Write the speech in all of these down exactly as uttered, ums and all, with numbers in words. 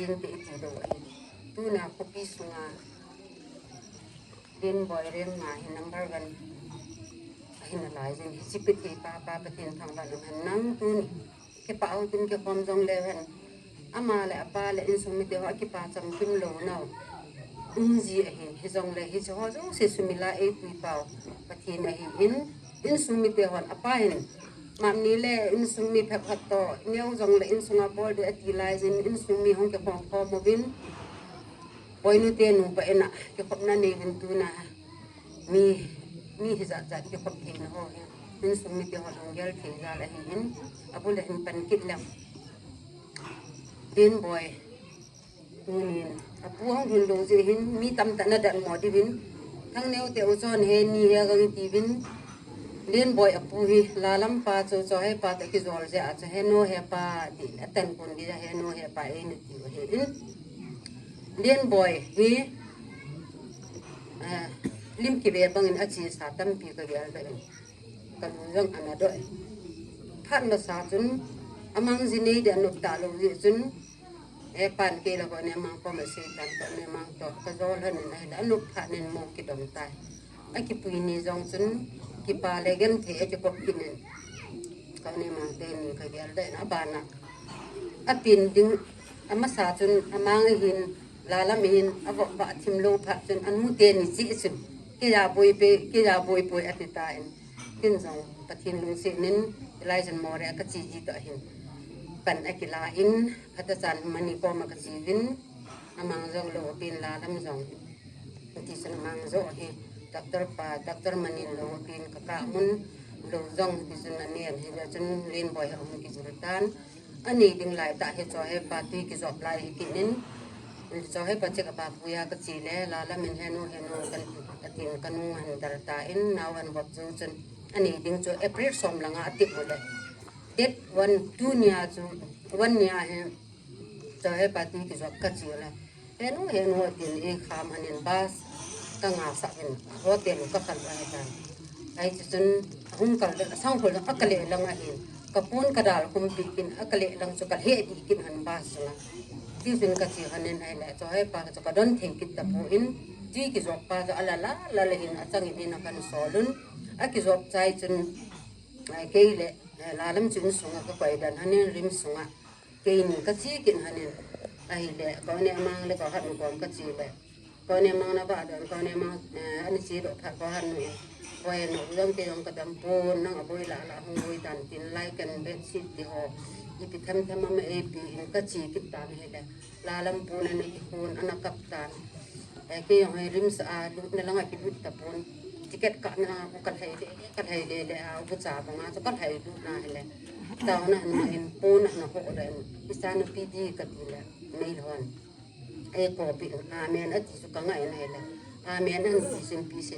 Tin te iti lo ahi. Tuna khopi sunga Lenboi Remnga hi number one ahi nalai jin, hiche Pathen pa, pa Pathen thangvah in umhen lang tuni. Kipah u tin kikhom jongle hen, ama le apa le insung mite ho akipa chamkim lou nau um ji ahi. Hijongle hiche ho jouse sumil a eipui pau Pathen ahin, insung mite hon apa hin, mamni le insung mi phabep toh neo jongle insunga bol ding ati lai jin, insung mi hung kikhom khom uvin, Boinu te nupa in a kikhopna nei uvin tuna mi, mi hijat jat kikhop theina ho hi insung mite ho lunggel thei jal ahin, abul a hin pan kit leng Lenboi tunin apu ahung lhun lou jeh hin mi tamtah in adatmo diuvin, Thangneo te u chon he ni he gang tiuvin, Lenboi apu hi Lalam pa chu Chohei pa toh kijol jeh a chu Henu he pa ti atan kun ding a Henu he pa eina tiu ahin. Lenboi hi, ah, lim kive bangin achesa tampi kagel doh in, kalu jong ana doh in. Phat masa chun amang ji nei ding anop talou jeh chun, e pan kei la ko ne mang ko ma se tan ko ne mang toh kajol lhon in ahile anop phat in mo kidong tai. Akipui ni jong chun kipa le genthei akikop kit in, ko ne mang teni kagel doh in abana apin ding, amasa chun amang ahin, Lalam ahin, avop vah thim lou phat chun anu teni cheh chun, kei a boi poi, kei a boi poi ati tan. Ken jong Pathen lungset in hilai jan Moreh a kache ji toh ahin pan akila in, Phatechan Mani koma kache uvin, amang jong lou apin, Lalam jong. Hitichun amang jo hi Doctor pa, Doctor Mani in lou apin, kakap mun lou jong hitichun anen, hijeh chun Lenboi hi ahung kijil tan. Anei ding lai tah hi Chohei pa tui kijop lai hi kit in, Chohei pa cheh a pa puiya kache le, Lalam in Henu, Henu kan atin kanung ahin dar tan, nao ahin vop jou chun anei ding chu April som langa ati u le, date one, two nia chu, one nia hi Chohei pa tui kijop kache le, Henu, Henu atin eikham lhon in bus kangasah in hotel u kakal u ahitan. Ahi chu chun ahung kal le, asangkhol jong akale lang ahin, kapon kadal khum pi kit in, akale lang chu kalheh di kit lhon bus chunga. Tichun kache lhon in ahile Chohei pa chu kadon thei kit tapon, tui kijop pa chu alala lala hin achangin in a kahin sol un. Akijop chai chun, ai, kei le, eh, Lalam chu insunga kakoi dan lhon in, RIMS sunga keini kache kit lhon in, ahile ko ne mang le ko hatnu kom kache le, ko ne mang nava don, ko ne mang, eh, ana che doh phat ko hatnu in, ko e, nang jong kei jong kadam pon, nang aboi lah lah hung boi tan tin, lai kan bedsheet ti ho ipi them them ama eipe in kache kit tan ahile, Lalam pon ana kihon, ana kap tan. Eh, kei jong hi RIMS a lutna langa kilut tapon, ticket kahna a kalhai le, kalhai le le a, ucha banga chu kalhai lutna ahile, taona ahin ma in, pon ana ho le in, icha nupi di kati le, nei lhon. Ei kopi, amen ati chu kanga in ahile, amen ahin ti chun pi se,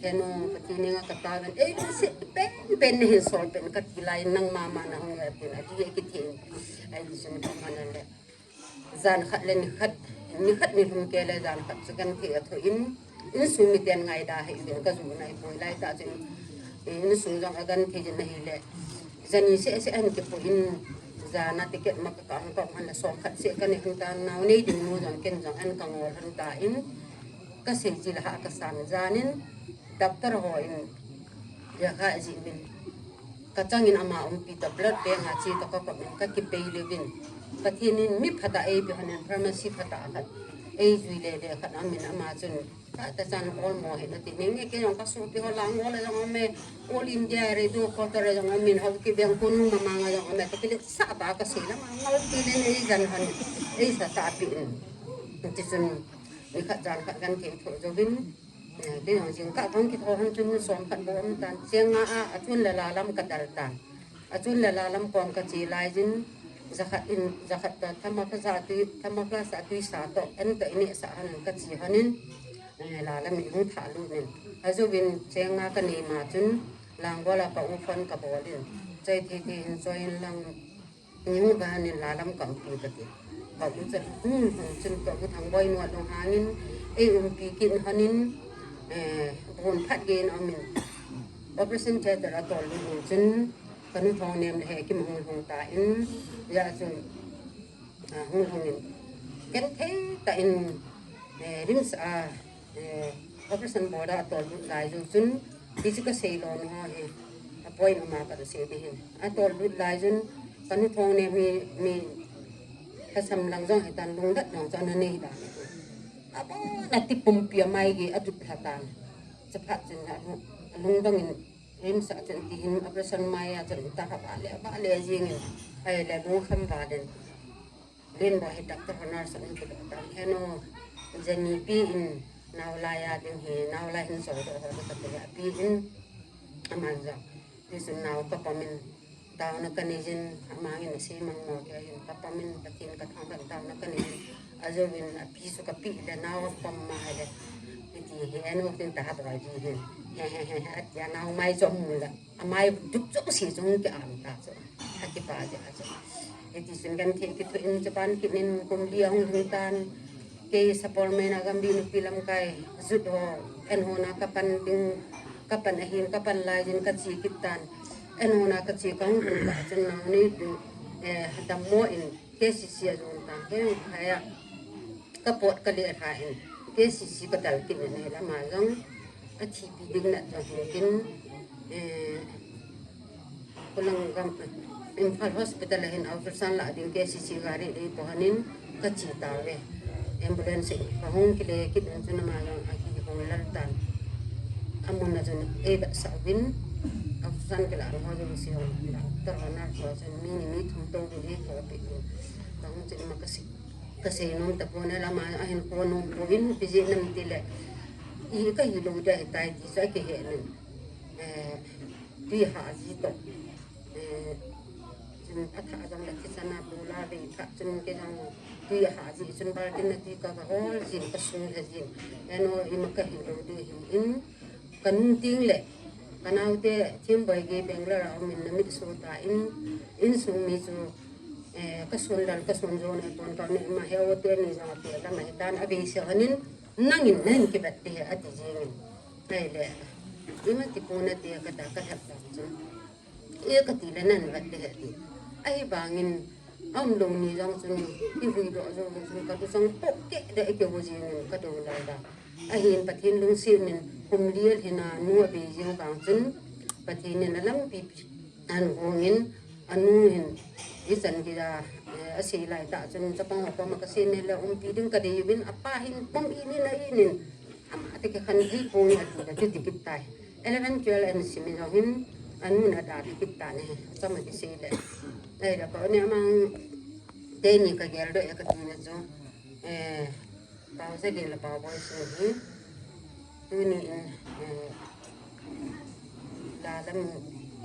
Henu, Pathen henga katao in, ei lungset pen pen nahin sol pen kati lai, nang mama nahung e tin, ati e kiti in. Ahi chun kaman le, jan khat le ni khat, ni khat ni lhum kei le jan khat chu genthei athoh in, insung miten ngaida hih uvin, kajona ahipoi, lai tah chun insung jong agenthei jin ahile, jani seh seh ahin kipoh in, jana ticket ma kakap hon, kahung hon le som khat seh kane hon tan, nao nei ding nu jong ken jong ahin kangol hon tan, kasei ji le hah kasan, janin doctor hon jakha ji uvin, kachangin ama umpi toh blood bank a che toh kakop in kakipei le uvin, Pathen in mi phatah eipe lhon in, pharmacy phatah khat eijui le le khat aumin, ama chun, Phatechan All Mo hi nati ning e, kei jong kasopi ho Langol a jong aume, All India Radio Quarter a jong aumin, Haokip Veng konung mamang a jong aume, toh kile sah ba kasei lama ngol pi le nei jan lhon, eisa sah pi in. Tichun ni khat jan khat genthei thoh jouvin, eh, kei jong jingkah kahung kitho lhon chun som khat bou um tan, cheng nga a, achun le Lalam kadal tan. Achun le Lalam kom kache lai jin, jakhat in, jakhat toh Thamaka ja tui, Thamaka sa tui sa toh, an toh ineh sah lhon in kache lhon in, eh, Lalam in hung thah lut in. Ajouvin cheng nga kanei ma chun, Langol a ka u phone kabol in, choi thei thei hin choi in lang, Ni hung ba lhon in Lalam kaumpi kati. Ka u chu hung hung chun ka u Thangboi nu alunghang in, ei umpi kit lhon in, eh, bun phat gei in aumin, operation theatre a tol lut in chun, kanu Thongnem le Hekim hung hung tan, hijeh chun, ah, hung hung in, Genthei tah in, eh, RIMS a, eh, operation bol a atol lut lai jou chun, hichu kasei lou nau hi, a point uma kasei ding ahin. Atol lut lai chun, kanu Thongnem hi, mi, lhasam lang jong hitan lungdat jong chu ana nei dan. Abon a tipumpi amai gei adut lha tan. Chaphat chun alung, alungdong in RIMS a chun tihin operation mai a chun ta ha vale, vale jing in. Ahile lungkham valen. Lenboi hi doctor ho nurse ho in kidoh tan. Henu, jani pi in, nau lai a ding hi, nau lai hin sodoh ho ding kati a pi in, aman jong. Tichun nau kapom in, taona kanei jin, amang in asei mang mo kei hin, kapom in, Pathen kathangvah in, taona kanei jin. Ajouvin, api chu kapeh le, nau apom ma le. Hiti hi, henu tin ta ha boi ji hin. He, he, he, he, atia nau mai chu amu le. Amai dup chu si chung ki am ta chu. Akipa ja chu. Hiti chun genthei kithoh in chu pan kit in kum li ahung lhung tan. Kei Sapormeina Gambih Nupi Lamkai jut ho, en ho na kapan ding, kapan ahin, kapan lai jin kache kit tan. En ho na kache kahung lhung ta chun nau nei ding, eh, dammo in KCC a jon tan. Kei hung khai a. Kapot kale lha in, KCC kadal kit in ahile ama jong, athipi ding nat jong hung kin, eh, Kolangam, Imphal Hospital a hin ultrasound la ding KCC gari dei po hanin, kache tauve. Ambulance in kahung kile kit in chun ama jong akihung lal tan. Amun a chun eivetsah uvin, ultrasound kila ho jong si jong, doctor ho nurse ho chun mi ni mi thum tou ding eikhopi in. Kahung chun ima kasei. Kasei nom tapon, alama ahin ko nom pon, ipi jeh ham itile, i kahi lou dia hitai ti chu akihe in. Eh, tui hah ji toh. Eh, chun athah jong le thisan a bula vei phat chun kei jong tui ahah ji chun baltin a tui ka, kahol jin, kasung lha jin. Eno ima kahi lou dia hi in. Kanung teng le, kanaote Themboi gei Bangalore a um in namit so tan, insung mi chu, eh, kasun lal, kasun jo nei pon, kaneh ma, he o teni jong ati lam ahitan, avei se hanin, nangin nahin kivet ding ahi ati jeng in. Ahile, ima ti pon ati kata, kalhep dan chun. E kati le nahin vet ding ahi ati. Ahivangin, aum lou ni jong chun, ihuhdoh jou chun, katu sang pok keh de, ikeu jeng in, katu lal da. Ahin Pathen lungset in kum li alhin a nu abei jing vang chun Pathen in alampi pi ahin hong in anu hin ichan gei a, eh, asei lai tah chun chapang ho koma kasei le umpi ding kadei uvin apa hin pum in in a in in ama te kikhen thei pon ati le chuti kit tai. Eleven, twelve ahin sim in jong hin anu in ada kit tan ahi. Chama kisei le. Ahile kau ne amang teni kageldoh e kati na chu. Eh, Pau Jagin le Pau Boisu hi, tuni in, eh, la lam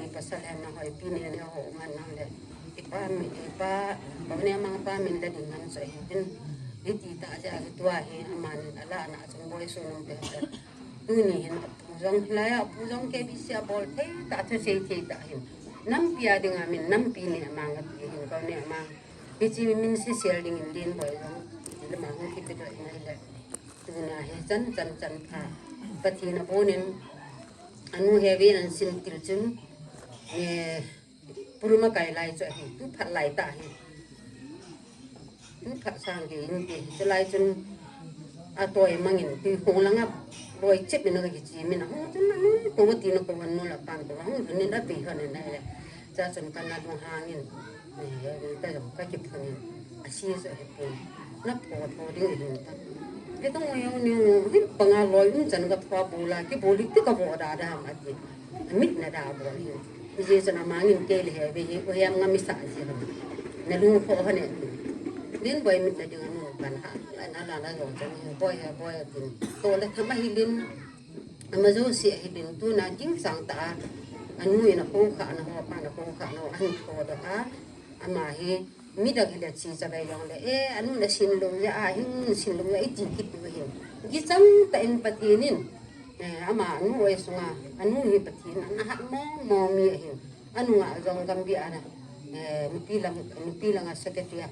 in pasal hen na hoi pi ne ne ho man nang le, ipa mi, ipa, Pau ne mang pa min le ding ngan so hi tin, iti ta ja tua hi, aman ala na chung Boisu nung te ta. Tuni hin apu jong, hilai a apu jong KBC a bol thei ta, thusei thei ta hin. Nampi a ding a min, nampi ne amang ati hin, kau ne amang. Hiche min sisel ding in Lenboi jong, lama hung kipe doh in ahile. Tuna hi chan, chan, chan pha. Pathen abonin, anu heavy an sin til chun, eh, puruma kai lai chu ahi, tu phat lai ta hi. Tu phat sang ke in ke, chu lai chun, atoi mangin, tui khong langa, loi chep in a kichi min a, hung chun na, ko ti na ko han nu la pan ko, hung chun ni da pi han na le. Cha chun kana lung hangin. Ni, ni ta jong ka kiphun in, asi so he pun. Na pho tho ding hin ta. He tong yo ni, hin panga loi un chan ka pho bula, kibuli ti ka bo da da ham ati. Mit na da bo hin. Ni je chun amangin kei le he ve hi, ko yam nga mi sa ji ham. Na lung kho ha ne. Lenboi mit na ding anu kan ha. La na la na jong chan ni, boi ha boi tin. To le tham ahi lin. Ama jouse ahi lin tuna ging chang ta a. Anu in a khong kha na ho, pa na khong kha na ho, ahin kho da a. Ama hi, midang hile chi cha vei jong le, eh, anu na sin lou ya, a hin sin lou ya, iti kit u hin. Gi chang ta in Pathen in, eh, ama anu oi sunga, anu hi Pathen, ana hat mo, mo mi ahin. Anu nga jong Gambih ana, eh, nupi lam, nupi langa secretary a.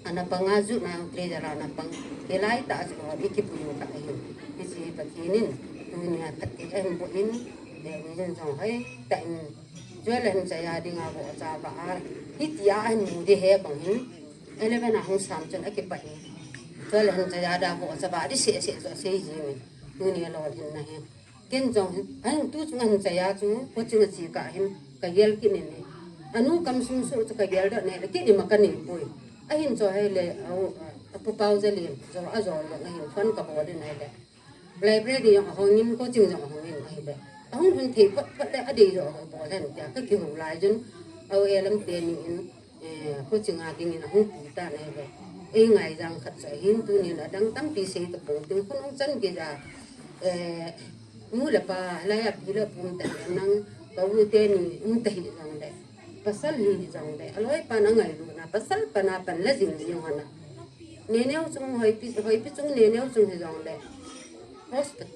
Ana panga ju na, treasurer ana pang. Hilai ta ju, i kipu u ta ahin. Hiche Pathen in, tuni a phat te ahin bo in, eh, ni jong jong hoi, ta in, Joel ahin chai a ding a vo cha va a, hitia ahin mu ding he bang hin, eleven a hung sam chun akipah in. Chule hin chaya da bo sa ba di se se so se ji mi. Tuni lo hin na hi. Ken jong hin, an tu chung an chaya chu, ko chung a chi ka hin, ka gel kit ni ni. Anu kam sung su chu ka gel da ne, kit ni ma ka ni pui. A hin cho hai le, au, a pu pau ja li, jo a jo lo, a hin phone ka bo de ne le. Library jong a hong in, coaching jong a hong in, a hi le. A hong hun thei phot phot le, a dei jo a hong bo len, tia ka ki hong lai jun, au e lam te ni in. Eh, coaching a dingin ahung pu tan ahi ve. Ei ngaijang khat chu ahin tunin adang tampi sei tapong ting khonung chan geija, eh, nu le pa, laiya pi le pu um ta hi nang, ka u teni um ta hi jong le. Pasal hi jong le. Aloi pan angailuna, pasal pan a pan la jing jing hon a. Neneo chung hoipi, hoipi chung neneo chung hi jong le. Hospital.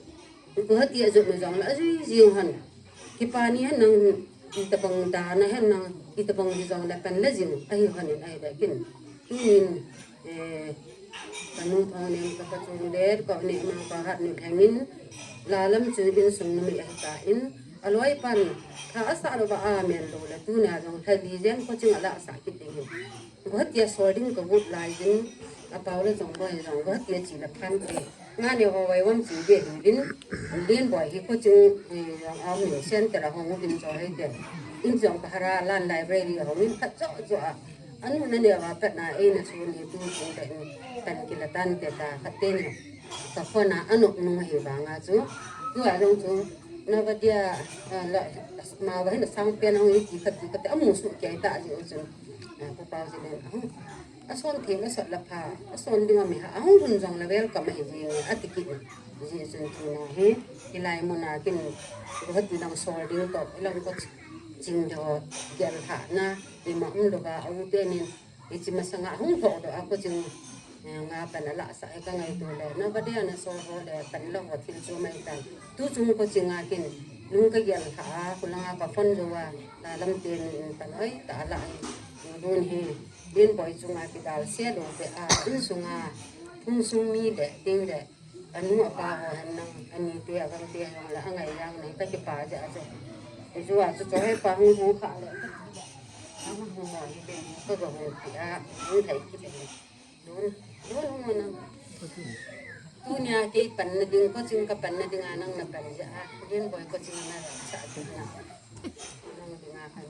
Guwahati a jot na jong le, ajui jing hon. Kipa ni hen nang, itobang dan a hen nang, itobang hi jong le pan la jing, ahi hon in ahi le kin. Tunin, eh, ka nu Thongnem ka pa chung le, ka u Nemang pa Hatnulheng in, la lam chu insung numei ahi tan, aloi pan, tha asa lou va amen lou le, tuna jong lha li jen coaching a la sa kit ding hi. Guwahati a sol ding ka vut lai jin, a pau le jong boi jong, Guwahati a chi le phan te. Nga ne ho vai wan chi de hi din, din boi hi coaching, eh, jong a min center a hong din jo hai te. In jong ka hara lan library a hong in phat jo jo a. Anu na ne va pat na ei na sun hi tu tu te in tan ki la tan te ta khat te ni. Ka phone a anok nung hi vang a chu. Tu a jong chu, Nawadia, ah, la, ma va hin sang pen hong i ti khat ti khat te amu su kei ta ji u chun. Ah, pu pau ji len, ah, a son thei la sot la pha, a son ding a mi ha, a hung hun jong la welcome ahi jing, a ti kit na. Ji chun tuna hi, hilai mun a kin, Guwahati lang sol ding to, ilang ko ching do, gel ha na, ima um do ba, a u te nin, hichi masanga hung tho do a coaching, eh, nga pan a la sa e ka ngaito le, Nawadia na sol ho le, pan la ho thil chu mai tan. Tu chung coaching a kin, nung ka gel ha a, khulanga ka phone jo a, la lam te nin pan oi ta la, dun hi. Din boi chunga kidal se lou te a, insunga, hung sung mi le, ding le, anu apa ho hen nang, ani te, agam te, hong la, angai yang nang, ka kipa ja a chu. Ju a chu, chu he pa hung hung kha le. Hung hung mo hi te, ka go hung ti a, hung thai ki te. Dun, dun hung mo nang. Tunia kei pan na ding, coaching ka pan na ding a nang na pan ja a. Din boi coaching na la sa tu na. Nang ding a kan.